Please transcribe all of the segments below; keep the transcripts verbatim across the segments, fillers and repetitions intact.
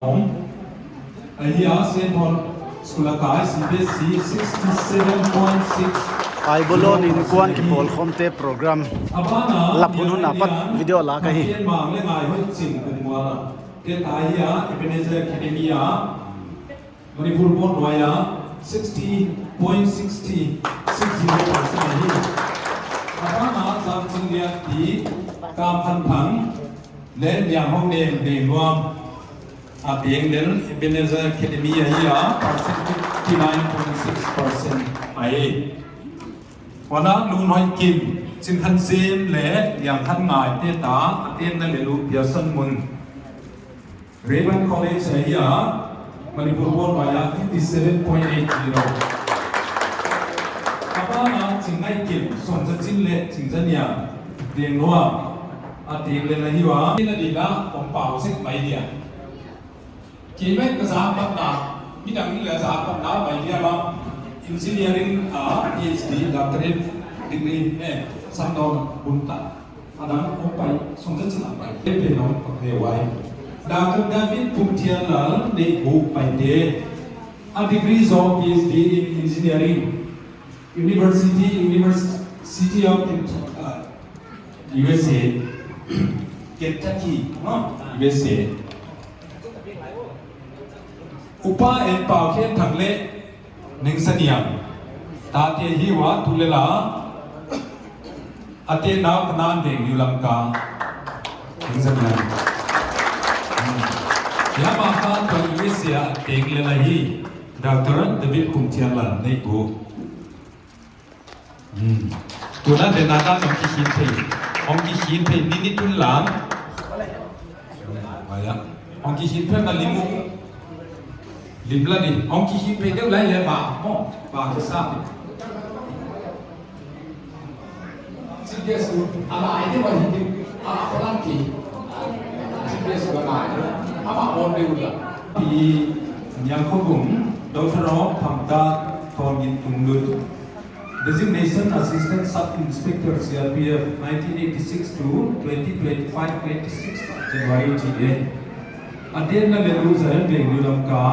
Ahi a, Saint Paul School a kai, C B S E sixty-seven point six. Aibolon inkuan kipawlkhawmte program lap hun hun apat video la ka hi. Te ta ahi a, Ebenezer Academy a Manipur Board nuai a sixty point sixty six zero percent ahi. A bana Zam Ching Lian Ti, Kam Khan Thang, leh Niang Hong Neng Deng Nuam a teng lel Ebenezer Academy ahi a, percent fifty nine point six percent ahi. Huan a Lun Hoi Kim, Chin Khan Sem leh Niang Khan Ngai te ta a tenna lel uh Pearson Mun, Rayburn College ahi a, Manipur Board nuai a fifty seven point eight zero. A bana Ching Ngai Kim, Song Za Chin leh Ching Za Niang Deng Nuam a teng lel ahi ua. Ina dida om pau sik mai dia. Kei mai ka za patna, midang in leh za patna mai dia ba. Engineering a P H D, doctorate degree, eh, sam don bun ta. A dang om pai, Song Za Chin a pai. Te pe nong pa pe wai. Doctor David Pumthianlal Neihbu Paite. A degree zaw P H D in Engineering. University, University of Kent-, uh, U S A, Kentucky, no? U S A. Upa En Pau Khen Thang leh Neng Sa Niang. Tate ahi ua tu lel a. A te nau ka nan deng New Lamka. Neng Sa Niang. Hmm. Hiai mah kha tuan U S A a teng lel ahi. Doctor David Pumthianlal Neihbu. Hmm. Tuna dena ta hong kikhin thei. Hong kikhin thei ni ni tun lang. Maya. Hong kikhin thei na lim uh. Lim la ni. Hong kikhin thei deuh lai le ba. Oh, ba ki sa. Chief guest uh. A lai deuh a hi deuh. A, a lang ki. Chief guest uh a lai deuh. A ma on deuh la. Pi Niang Khawbung, Doctor of Phamta Thongin Tunglut. Designation Assistant Sub Inspector C R P F, nineteen eighty-six to twenty twenty-five, twenty-six January G A. A tenna lel uh Zion Veng New Lamka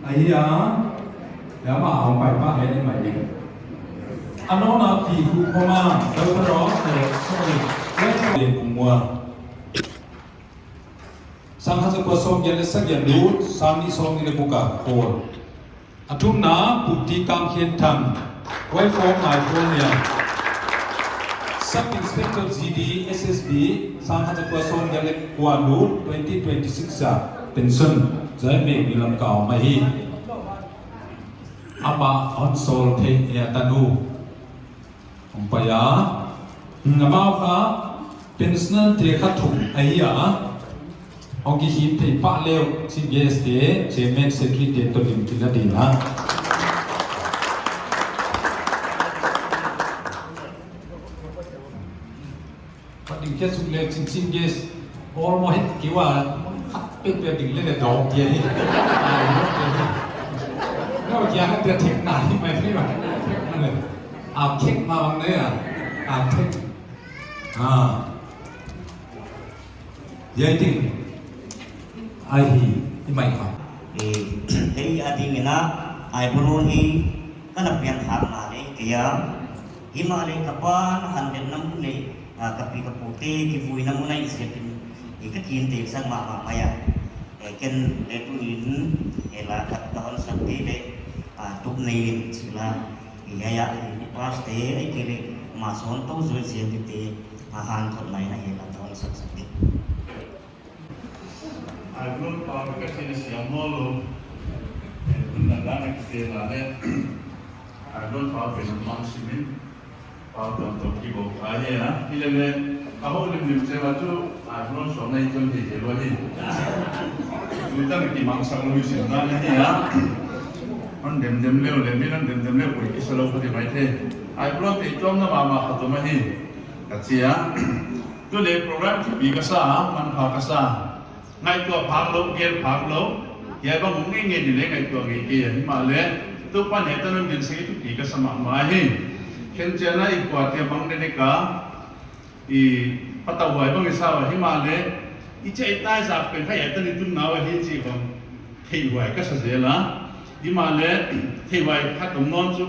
ahi a, hiai mah a hong pai pah leh mai ding. A nawna Pi Hu Khoma, Doctor of, eh, sorry, Welfare Pumua. Sangkhat zakua sawmgiat leh sagih a lut, sangnih sawmnih leh guk a khawl. A thumna, Pu Ti Kam Khen Thang, Wai Fawm Ngai Fawm Nia. Sub Inspector G D, S S B, sangkhat zakua sawmgiat leh kua lut, twenty twenty-six a pension, Zion Veng New Lamka a om ahi. Amah hon sawl thei e a tanu. Hong pai a. Hmm, amau kha pensioner te kha thum ahi a. Hong kikhin thei pah leh uh, chief guest te, chairman, secretary te toh lim kila ding a. Pat ding kia suk leh chin chin guest. All mo het kiwa. Khat pek pek ding leh leh dawng kia hi. Ai, no kia hi. No kia na kia thek na hi mai thei ba. Thek na leh. A thek ma bang leh a. A thek. A. Yai ting. Ai hi. Hi mai kha. Eh, kei a ding in a. Ai bulu hi. Ka na pian khak na leh kei a. Himahleh ka pa na han den na mun leh, ah, ka pi ka pute kivuina mun ahi ziakin, i ka kinte sak mahmah mai a. Eh, ken leh tuni'n, eh, la khat ka hon sak te leh, ah, tup nei in chi la, eh, hiai a, eh, i pass te, ahihkeileh, ma sawn tou zaw ziak te, ah, han thot mai na hiai la ka hon sak sak te. Ai bulu pau ka chih siam maw lou. Eh, tun na dan a kite la leh. Ai bulu pau pen mang simin. Pau tuamtuam kibawl ka hi a. Hilele, ka houlimlim chiang a chu, ai bulu suang na hi chun hi hi lou hi. Tun tan kimangsak lou hi sim dan hi a. Hon demdem leh, leh mi hon demdem leh, koi kisa lou ka ti mai thei. Ai bulu te tuamna mahmah khat om ahi. Ka chi a. Tuleh program thupi ka sa, manpha ka sa. Ngaihtuah phak lou, gel phak lou. Hiai bang hong ngeingei di leh ngaihtuah ngei kei a. Himahleh, Toupa'n hiai tan hon dinsak hi thupi ka sa mahmah hi. Khenchian a i kuate bang dekdek a, i patauhhuai bang i sa ua. Himahleh, I chih i taizak pen kha i tan i tun nau ahi chih khong theihhuai ka sa zel a. Himahleh theihhuai khat om nawn chu,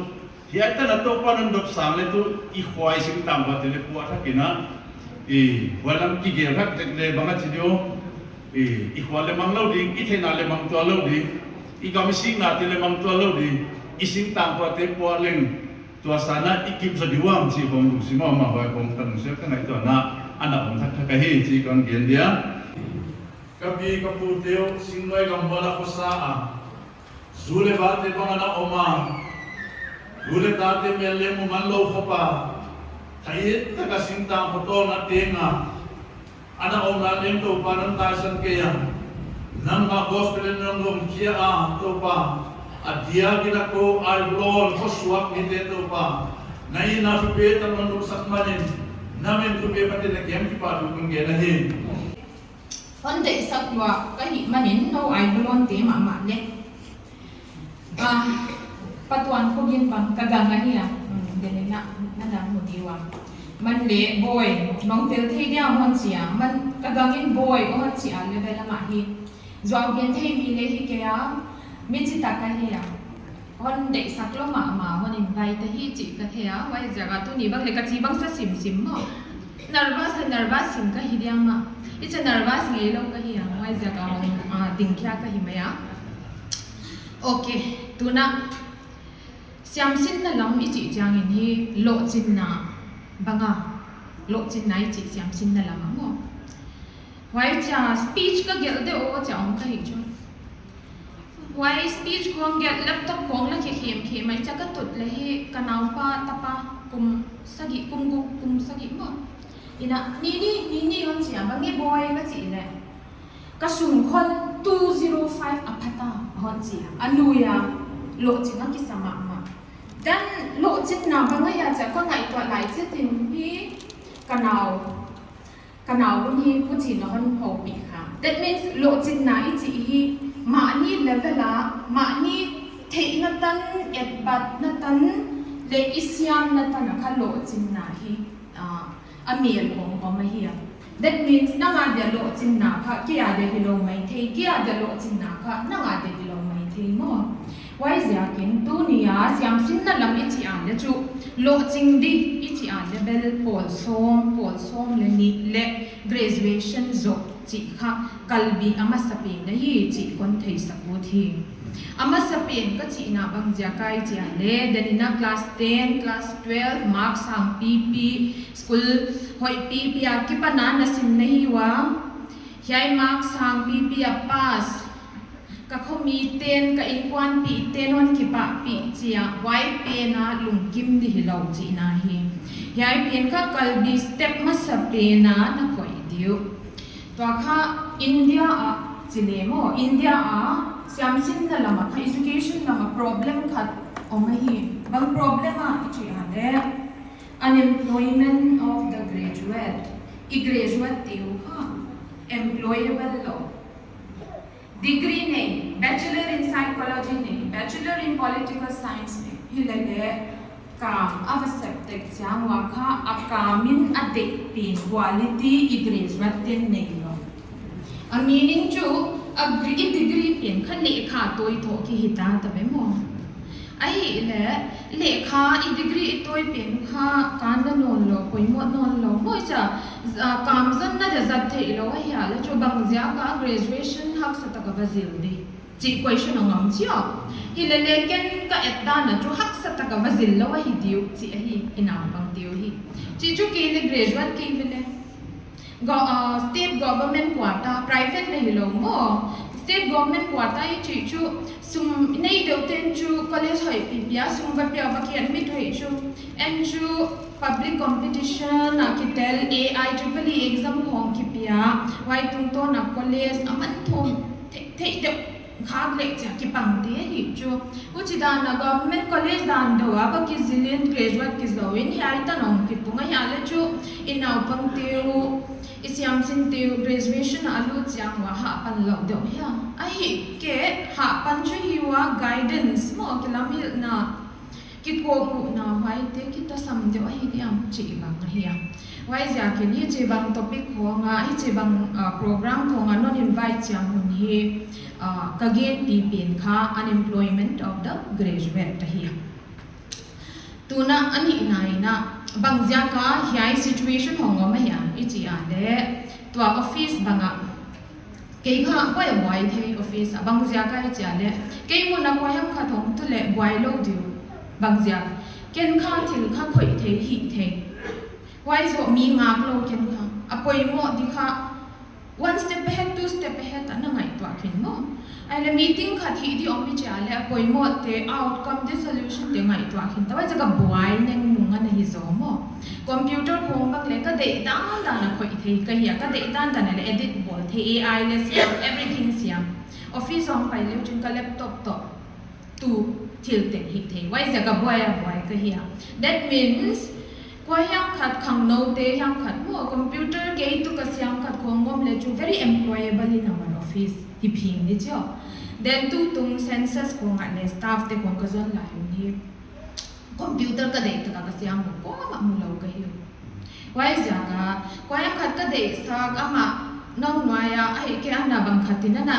hiai tan a Toupa'n hon dopsang leh tu i khua i singtang khuate leh puak thak in a, i huai lam kigel thak tek leh bang a chi diam, i, i khua leh mang lou ding, i theihna leh mang tuan lou ding, i gam i siknate leh mang tuan lou ding, i singtang khuate puak leng tua sang a i kip zaw diam chih khong lungsim a om a, huai khong ka lungsim a ka ngaihtuahna ana om thakthak ahi chih kon gen dia. Ka pi ka pute uh Singnuai gam mual a khosa a, zu leh vate bang ana om a, nu leh tate mel leng mu man lou khop a, thah tak a singtang khotawlna teng a ana omna leng Toupa'n hon taisan kei a. Nangmah gospel in nang lawm khia a Toupa, a diakin a kou Aibolon khosuak mite Toupa, na itna thupi tak non luksak manin, na min thupi Pathian na kiang kipahthu kon gen ahi. Hon deihsak lua ka hih manin nou Aibolonte mahmah leh, ah, Pa Tuan Khogin bang ka gang ahi a. Hmm, den in na, na na mu diam. Man leh Bawi, bang tel thei diam hon chi a. Man ka gang in Bawi hon chi a leh bel amah hi zuau gen thei mi leh hi kei a, mi chitak ahi a. Hon deihsak lou mahmah, hon invite ahi chih ka thei a, huaiziak a tuni bang leh ka chi bang sa simsim maw. Nervous leh nervous sim ka hi diam a. I chih nervous ngeilou ka hi a, huaiziak a hong, ah, dingkhia ka hi mai a. Ok, tuna siamsinna lam i chih chiangin hi lohchinna bang a, lohchinna i chih siamsinna lam a maw. Huai chia speech ka gelh deuh aw chia om ka hi chu. Huai speech khong gelh laptop khong la khe khem khem mai chia ka tut leh hi ka naupa tapa kum sagih, kum guk, kum sagih maw. Ina, ni ni, ni ni hon chia, bang e Bawi ka chih leh, ka sungkhol two zero five a pha ta hon chia. A lui a lohching a kisa mahmah. Dan lohchinna bang ahia chia ka ngaihtuah lai chiatin hi ka nau, ka nau hun hi Pu Chin a hon houpih kha. That means lohchinna i chih hi mahni level a, mahni theihna tan, etbatna tan leh i siamna tan a kha lohchinna hi, ah, a mel hong om ahi a. That means nang a dia lohchinna kha kei a dia hilou maithei, kei a dia lohchinna kha nang a dia hilou maithei maw. Huaiziakin tuni a siamsinna lam i chih a leh chu, lohching di i chih a leh bel pawl sawm, pawl sawm leh nih leh graduation zoh chih kha kalbi a masapen ahi chih kon theisak ut hi. A masapen ka chihna bang ziak ahia i chih a leh, den in a class ten, class twelve, mark sang pipi, school hoih pipi a kipan a na sim na hi ua. Hiai mark sang pipi a pass, ka khomite'n, ka inkuanpihte non kipahpih chia, huai pen a lungkim di hilou chihna hi. Hiai pen kha kalbi step masapen a na koih di uh. Tua kha India ah chi leh maw, India ah siamsinna lam a kha, education lam a problem khat om ahi. Bang problem a i chih a leh, unemployment of the graduate. I graduate te uh kha employable lou. Degree nei, Bachelor in Psychology nei, Bachelor in Political Science nei, hileleh kam a va sep tek chiang ua kha a kam in a deih pen quality i graduate te'n neilou. A meaning chu, a gre-, i degree pen kha lehkha tawi toh kihi ta ta ve maw. Ahihleh, lehkha i degree i tawi pen kha kan la nawnlou, poimoh nawnlou maw chia, za-, kam zonna dia zat theilou ahia leh chu bang ziak a graduation haksa tak a va zil di chih question a ngam chia. Hileleh ken ka et dan a chu haksa tak a va zil lou ahi di uh chih ahi, i naupangte uh hi. Chih chu kei leh graduate kei ve leh. Go-, ah, state government quota, private leh hilou maw. State government quota i chih chu sum nei deuh te'n chu college hoih pipi a sum va pia va ki admit hoih chu. En chu public competition a kitel, A I triple E exam hong kipia, huai tungtawn a college a man thawm thei, thei deuh khak leh chia kipang te hi chu. Huchi dan a government college dan deuh a va kizil in graduate kizou in hiai tan hong kipung ahia leh chu i naupangte uh, i siamsinte uh graduation a lut chiang ua hahpan lou deuh hia. Ahihkeileh hahpan chu hi ua guidance maw, kilamhilhna. kikohmuhna huaite kitasam deuh ahi diam chih bang ahi a. Huaiziakin hichibang topic khong a, hichibang, ah, program khong a non invite chiang hun hi, ah, ka gen pipen kha unemployment of the graduate ahi a. Tuna a nihna in a, bangziak a hiai situation hong om ahia i chih leh, tua office bang ah kei kha koi buai thei office a, bangziak a i chih leh, kei mun a kua hiam khat hong tu leh buai lou diu, bangziak. Ken kha thil kha khoih thei, hih thei. Huai zoh mi ngak lou ken kha. A poimoh di kha, one step ahead, two step ahead a na ngaihtuah khin maw. Ahihleh meeting khat hih di om i chih leh a poimoh te, outcome te, solution te ngaihtuah khin. Tua ziak a buai neng nung ana hi zaw maw. Computer khong bang leh ka deih dandan a khoih thei ka hi a, ka deih dandan a leh edit bawl thei, A I leh siam, everything siam. Office hong pai leh chin ka laptop toh tu thil teng hih thei. Huaiziak a buai a buai ka hi a. That means, kua hiam khat khangnou te hiam khat maw, computer kei tu ka siam khat khong om leh chu very employable in our office hi phing di chu. Then tutung census khong ah leh staff te khong ka zon lai un hi, computer ka deih tak a ka siam bang kuamah mu lou ka hi uh. Huaiziak a, kua hiam khat ka deihsak amah nong nuai a, ahihkeileh ana bang khat in ana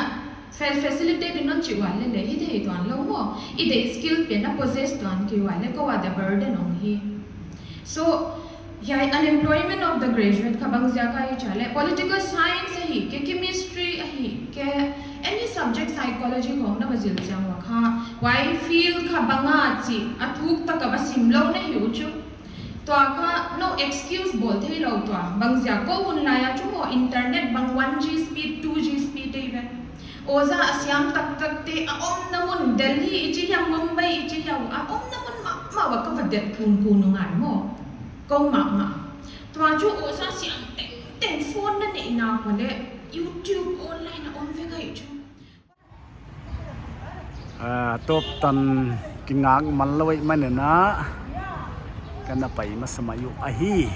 fel facilitate in non chih uah leh leh, i deih tuan lou maw. I deih skill pen a possess tuan kei uah leh kou a the burden hong hi. So, hiai unemployment of the graduate kha bangziak a i chih leh, political science ahihkeileh, chemistry ahihkeileh, any subject, psychology khong na va zil chiang ua kha, huai field kha bang a chih a thuk tak a va sim lou na hi uh chu. Tua kha no excuse bawl thei lou tua. Bangziak kou hun lai a chu maw internet bang one G speed, two G speed ei ve. Oza a siam taktak te a omna mun Delhi i chih hiam, Mumbai i chih hiam, a omna mun mahmah uah ka va det kunkun uh ngai maw. Kou mahmah. Tua chu oza siam tengteng phone na neihna uah leh YouTube online a om vek ahi chu. Ah, tawp tan kingak man lou ahihman in a, ka na pai masa mai uh ahi.